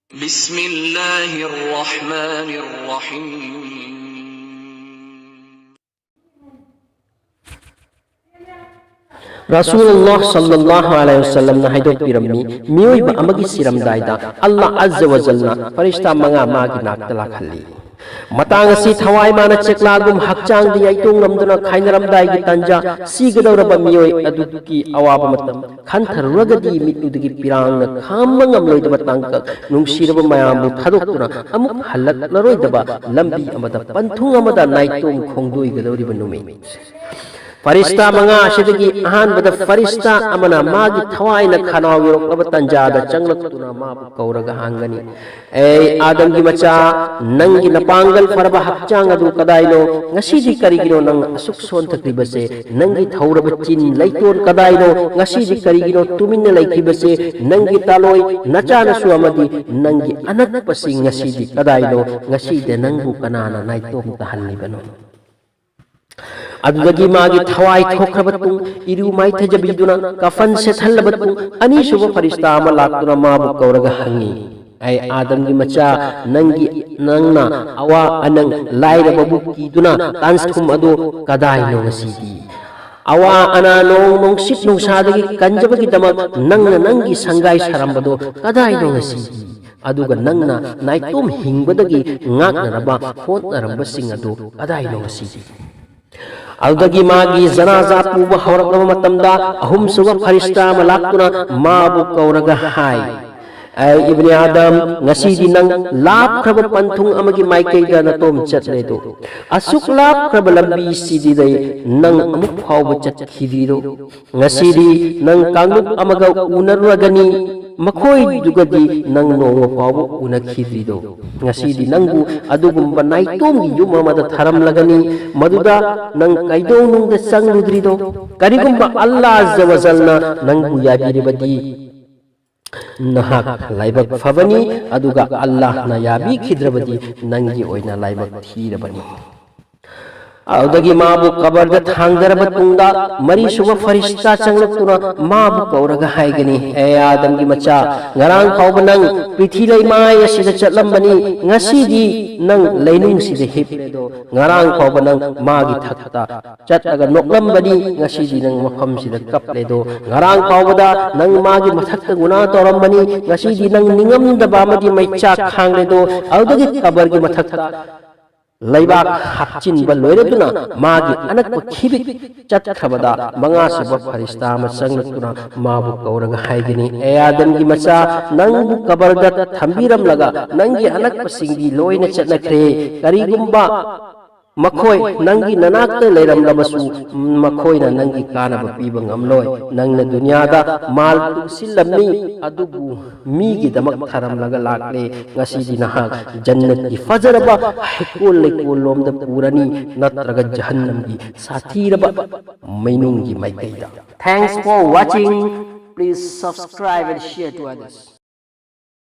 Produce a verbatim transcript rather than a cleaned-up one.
بسم الله الرحمن الرحيم. ꯔꯁꯨꯜꯂꯥꯍ ꯁꯜꯂꯜꯂꯥꯍꯨ ꯑꯂꯥꯏꯍꯤ ꯋꯥꯁꯜꯂꯝꯅ ꯍꯥꯏꯗꯣꯛꯄꯤꯔꯝꯃꯤ, ꯃꯤꯑꯣꯏꯕ ꯑꯃꯒꯤ ꯁꯤꯔꯝꯗꯥꯏꯗ ꯑꯜꯂꯥꯍ ꯑꯖꯖ ꯋꯖꯜꯅ ꯐꯔꯤꯁꯇꯥ ꯃꯉꯥ ꯃꯥꯒꯤ ꯅꯥꯛꯇ ꯂꯥꯛꯍꯜꯂꯤ꯫ ꯃꯇꯥꯡ ꯑꯁꯤ ꯊꯋꯥꯏ ꯃꯥꯅ ꯆꯦꯛꯂꯥꯒꯨꯝ ꯍꯛꯆꯥꯡꯗ ꯌꯩꯇꯣꯡ ꯉꯝꯗꯨꯅ ꯈꯥꯏꯅꯔꯝꯗꯥꯏꯒꯤ ꯇꯥꯟꯖꯥ, ꯁꯤꯒꯗꯧꯔꯕ ꯃꯤꯑꯣꯏ ꯑꯗꯨꯒꯤ ꯑꯋꯥꯕ ꯃꯇꯝ ꯈꯟꯊꯔꯨꯔꯒꯗꯤ ꯃꯤꯠꯂꯨꯗꯒꯤ ꯄꯤꯔꯥꯡꯅ ꯈꯥꯝꯕ ꯉꯝꯂꯣꯏꯗꯕ ꯇꯥꯡꯀꯛ, ꯅꯨꯡꯁꯤꯔꯕ ꯃꯌꯥꯝꯕꯨ ꯊꯥꯗꯣꯛꯇꯨꯅ ꯑꯃꯨꯛ ꯍꯜꯂꯛꯂꯔꯣꯏꯗꯕ ꯂꯝꯕꯤ ꯑꯃꯗ, ꯄꯟꯊꯨꯡ ꯑꯃꯗ ꯅꯥꯏꯇꯣꯝ ꯈꯣꯡꯗꯣꯏꯒꯗꯧꯔꯤꯕ ꯅꯨꯃꯤꯠ꯫ ꯐꯔꯤꯁꯇꯥ ꯃꯉꯥ ꯑꯁꯤꯗꯒꯤ ꯑꯍꯥꯟꯕꯗ ꯐꯔꯤꯁꯇꯥ ꯑꯃꯅ ꯃꯥꯒꯤ ꯊꯋꯥꯏꯅ ꯈꯅꯥꯎ ꯌꯧꯔꯛꯂꯕ ꯇꯥꯟꯖꯥꯗ ꯆꯪꯂꯛꯇꯨꯅ ꯃꯥꯕꯨ ꯀꯧꯔꯒ ꯍꯪꯒꯅꯤ, "ꯑꯦ ꯑꯥꯗꯝꯒꯤ ꯃꯆꯥ, ꯅꯪꯒꯤ ꯅꯄꯥꯡꯒꯜ ꯐꯔꯕ ꯍꯛꯆꯥꯡ ꯑꯗꯨ ꯀꯗꯥꯏꯅꯣ? ꯉꯁꯤꯗꯤ ꯀꯔꯤꯒꯤꯅꯣ ꯅꯪ ꯑꯁꯨꯛ ꯁꯣꯟꯊꯈ꯭ꯔꯤꯕꯁꯦ? ꯅꯪꯒꯤ ꯊꯧꯔꯕ ꯆꯤꯟ ꯂꯩꯇꯣꯟ ꯀꯗꯥꯏꯅꯣ? ꯉꯁꯤꯗꯤ ꯀꯔꯤꯒꯤꯅꯣ ꯇꯨꯃꯤꯟꯅ ꯂꯩꯈꯤꯕꯁꯦ? ꯅꯪꯒꯤ ꯇꯥꯂꯣꯏ, ꯅꯆꯥꯅꯁꯨ ꯑꯃꯗꯤ ꯅꯪꯒꯤ ꯑꯅꯛꯄꯁꯤꯡ ꯉꯁꯤꯗꯤ ꯀꯗꯥꯏꯅꯣ? ꯉꯁꯤꯗ ꯅꯪꯕꯨ ꯀꯅꯥꯅ ꯅꯥꯏꯇꯣꯝ ꯇꯥꯍꯜꯂꯤꯕꯅꯣ?" ꯑꯗꯨꯗꯒꯤ ꯃꯥꯒꯤ ꯊꯋꯥꯏ ꯊꯣꯛꯈ꯭ꯔꯕ ꯇꯨꯡ, ꯏꯔꯨ ꯃꯥꯏꯊꯖꯕꯤꯗꯨꯅ ꯀꯐꯟ ꯁꯦꯠꯍꯜꯂꯕ ꯇꯨꯡ, ꯑꯅꯤꯁꯨꯕ ꯐꯔꯤꯁꯇꯥ ꯑꯃ ꯂꯥꯛꯇꯨꯅ ꯃꯥꯕꯨ ꯀꯧꯔꯒ ꯍꯪꯉꯤ, "ꯑꯩ ꯑꯥꯗꯝꯒꯤ ꯃꯆꯥ, ꯅꯪꯒꯤ, ꯅꯪꯅ ꯑꯋꯥ ꯑꯅꯪ ꯂꯥꯏꯔꯕꯕꯨ ꯀꯤꯗꯨꯅ ꯇꯥꯟꯁ ꯊꯨꯝ ꯑꯗꯨ ꯀꯗꯥꯏꯅꯣ ꯉꯁꯤꯗꯤ? ꯑꯋꯥ ꯑꯅꯥ, ꯅꯣꯡ ꯅꯨꯡꯁꯤꯠ ꯅꯨꯡꯁꯥꯗꯒꯤ ꯀꯟꯖꯕꯒꯤꯗꯃꯛ ꯅꯪꯅ ꯅꯪꯒꯤ ꯁꯪꯒꯥꯏ ꯁꯥꯔꯝꯕꯗꯣ ꯀꯗꯥꯏꯅꯣ ꯉꯁꯤꯗꯤ?" ꯑꯗꯨꯒ ꯅꯪꯅ ꯅꯥꯏꯇꯣꯝ ꯍꯤꯡꯕꯗꯒꯤ ꯉꯥꯛꯅꯅꯕ ꯍꯣꯠꯅꯔꯝꯕꯁꯤꯡ ꯑꯗꯨ ꯀꯗꯥꯏꯅꯣ ꯉꯁꯤꯗꯤ? ꯑꯗꯨꯗꯒꯤ ꯃꯥꯒꯤ ꯖꯅꯥꯖꯥ ꯄꯨꯕ ꯍꯧꯔꯛꯂꯕ ꯃꯇꯝꯗ, ꯑꯍꯨꯝꯁꯨꯕ ꯐꯔꯤꯁꯇꯥ ꯑꯃ ꯂꯥꯛꯇꯨꯅ ꯃꯥꯕꯨ ꯀꯧꯔꯒ ꯍꯥꯏ, "ꯑꯩ ꯏꯕꯅꯤ ꯑꯥꯗꯝ, ꯉꯁꯤꯗꯤ ꯅꯪ ꯂꯥꯞꯈ꯭ꯔꯕ ꯄꯟꯊꯨꯡ ꯑꯃꯒꯤ ꯃꯥꯏꯀꯩꯗ ꯅꯇꯣꯝ ꯆꯠꯂꯦꯗꯣ꯫ ꯑꯁꯨꯛ ꯂꯥꯞꯈ꯭ꯔꯕ ꯂꯝꯕꯤꯁꯤꯗꯩ ꯅꯪ ꯑꯃꯨꯛ ꯐꯥꯎꯕ ꯆꯠꯈꯤꯗ꯭ꯔꯤꯗꯣ꯫ ꯉꯁꯤꯗꯤ ꯅꯪ ꯀꯥꯡꯂꯨꯞ ꯑꯃꯒ ꯎꯅꯔꯨꯔꯒꯅꯤ, ꯃꯈꯣꯏꯗꯨꯒꯗꯤ ꯅꯪ ꯅꯣꯡꯃ ꯐꯥꯎꯕ ꯎꯅꯈꯤꯗ꯭ꯔꯤꯗꯣ꯫ ꯉꯁꯤꯗꯤ ꯅꯪꯕꯨ ꯑꯗꯨꯒꯨꯝꯕ ꯅꯥꯏꯇꯣꯝꯒꯤ ꯌꯨꯝ ꯑꯃꯗ ꯊꯥꯔꯝꯂꯒꯅꯤ, ꯃꯗꯨꯗ ꯅꯪ ꯀꯩꯗꯧꯅꯨꯡꯗ ꯆꯪꯂꯨꯗ꯭ꯔꯤꯗꯣ꯫ ꯀꯔꯤꯒꯨꯝꯕ ꯑꯜꯂꯥꯍ ꯑꯖꯖ ꯋꯖꯜꯅ ꯅꯪꯕꯨ ꯌꯥꯕꯤꯔꯕꯗꯤ ꯅꯍꯥꯛ ꯂꯥꯏꯕꯛ ꯐꯕꯅꯤ, ꯑꯗꯨꯒ ꯑꯜꯂꯥꯍꯅ ꯌꯥꯕꯤꯈꯤꯗ꯭ꯔꯕꯗꯤ ꯅꯪꯒꯤ ꯑꯣꯏꯅ ꯂꯥꯏꯕꯛ ꯊꯤꯔꯕꯅꯤ꯫" ꯑꯗꯨꯗꯒꯤ ꯃꯥꯕꯨ ꯀꯕꯔꯗ ꯊꯥꯡꯗꯔꯕ ꯇꯨꯡꯗ, ꯃꯔꯤꯁꯨꯕ ꯐꯔꯤꯁꯇꯥ ꯆꯪꯂꯛꯇꯨꯅ ꯃꯥꯕꯨ ꯀꯧꯔꯒ ꯍꯥꯏꯒꯅꯤ, "ꯑꯦ ꯑꯥꯗꯝꯒꯤ ꯃꯆꯥ, ꯉꯔꯥꯡ ꯐꯥꯎꯕ ꯅꯪ ꯄ꯭ꯔꯤꯊꯤ ꯂꯩꯃꯥꯏ ꯑꯁꯤꯗ ꯆꯠꯂꯝꯕꯅꯤ, ꯉꯁꯤꯗꯤ ꯅꯪ ꯂꯩꯅꯨꯡꯁꯤꯗ ꯍꯤꯞꯂꯦꯗꯣ꯫ ꯉꯔꯥꯡ ꯐꯥꯎꯕ ꯅꯪ ꯃꯥꯒꯤ ꯊꯛꯇ ꯆꯠꯂꯒ ꯅꯣꯛꯂꯝꯕꯅꯤ, ꯉꯁꯤꯗꯤ ꯅꯪ ꯃꯐꯝꯁꯤꯗ ꯀꯞꯂꯦꯗꯣ꯫ ꯉꯔꯥꯡ ꯐꯥꯎꯕꯗ ꯅꯪ ꯃꯥꯒꯤ ꯃꯊꯛꯇ ꯒꯨꯅꯥ ꯇꯧꯔꯝꯕꯅꯤ, ꯉꯁꯤꯗꯤ ꯅꯪ ꯅꯤꯡꯉꯝꯗꯕ ꯑꯃꯗꯤ ꯃꯩꯆꯥꯛ ꯈꯥꯡꯂꯦꯗꯣ꯫" ꯑꯗꯨꯗꯒꯤ ꯀꯕꯔꯒꯤ ꯃꯊꯛꯇ ꯂꯩꯕꯥꯛ ꯍꯥꯞꯆꯤꯟꯕ ꯂꯣꯏꯔꯗꯨꯅ ꯃꯥꯒꯤ ꯑꯅꯛꯄ ꯈꯤꯕꯤꯛ ꯆꯠꯈ꯭ꯔꯕꯗ, ꯃꯉꯥꯁꯨꯕ ꯐꯔꯤꯁꯇꯥ ꯑꯃ ꯆꯪꯂꯛꯇꯨꯅ ꯃꯥꯕꯨ ꯀꯧꯔꯒ ꯍꯥꯏꯒꯅꯤ, "ꯑꯦ ꯑꯥꯗꯝꯒꯤ ꯃꯆꯥ, ꯅꯪꯕꯨ ꯀꯕꯔꯗ ꯊꯝꯕꯤꯔꯝꯂꯒ ꯅꯪꯒꯤ ꯑꯅꯛꯄꯁꯤꯡꯗꯤ ꯂꯣꯏꯅ ꯆꯠꯅꯈ꯭ꯔꯦ꯫ ꯀꯔꯤꯒꯨꯝꯕ ꯃꯈꯣꯏ ꯅꯪꯒꯤ ꯅꯅꯥꯛꯇ ꯂꯩꯔꯝꯂꯕꯁꯨ, ꯃꯈꯣꯏꯅ ꯅꯪꯒꯤ ꯀꯥꯟꯅꯕ ꯄꯤꯕ ꯉꯝꯂꯣꯏ꯫ ꯅꯪꯅ ꯗꯨꯅꯤꯌꯥꯗ ꯃꯥꯜ ꯇꯨꯡꯁꯤꯜꯂꯝꯃꯤ, ꯑꯗꯨꯕꯨ ꯃꯤꯒꯤꯗꯃꯛ ꯊꯔꯝꯂꯒ ꯂꯥꯛꯂꯦ꯫ ꯉꯁꯤꯗꯤ ꯅꯍꯥꯛ ꯖꯟꯅꯠꯀꯤ ꯐꯖꯔꯕ ꯍꯩꯀꯣꯜ ꯂꯩꯀꯣꯜꯂꯣꯝꯗ ꯄꯨꯔꯅꯤ, ꯅꯠꯇ꯭ꯔꯒ ꯖꯍꯟꯅꯝꯒꯤ ꯁꯥꯊꯤꯔꯕ ꯃꯩꯅꯨꯡꯒꯤ ꯃꯥꯏꯀꯩꯗ꯫" Thanks for watching. Please subscribe and share to others.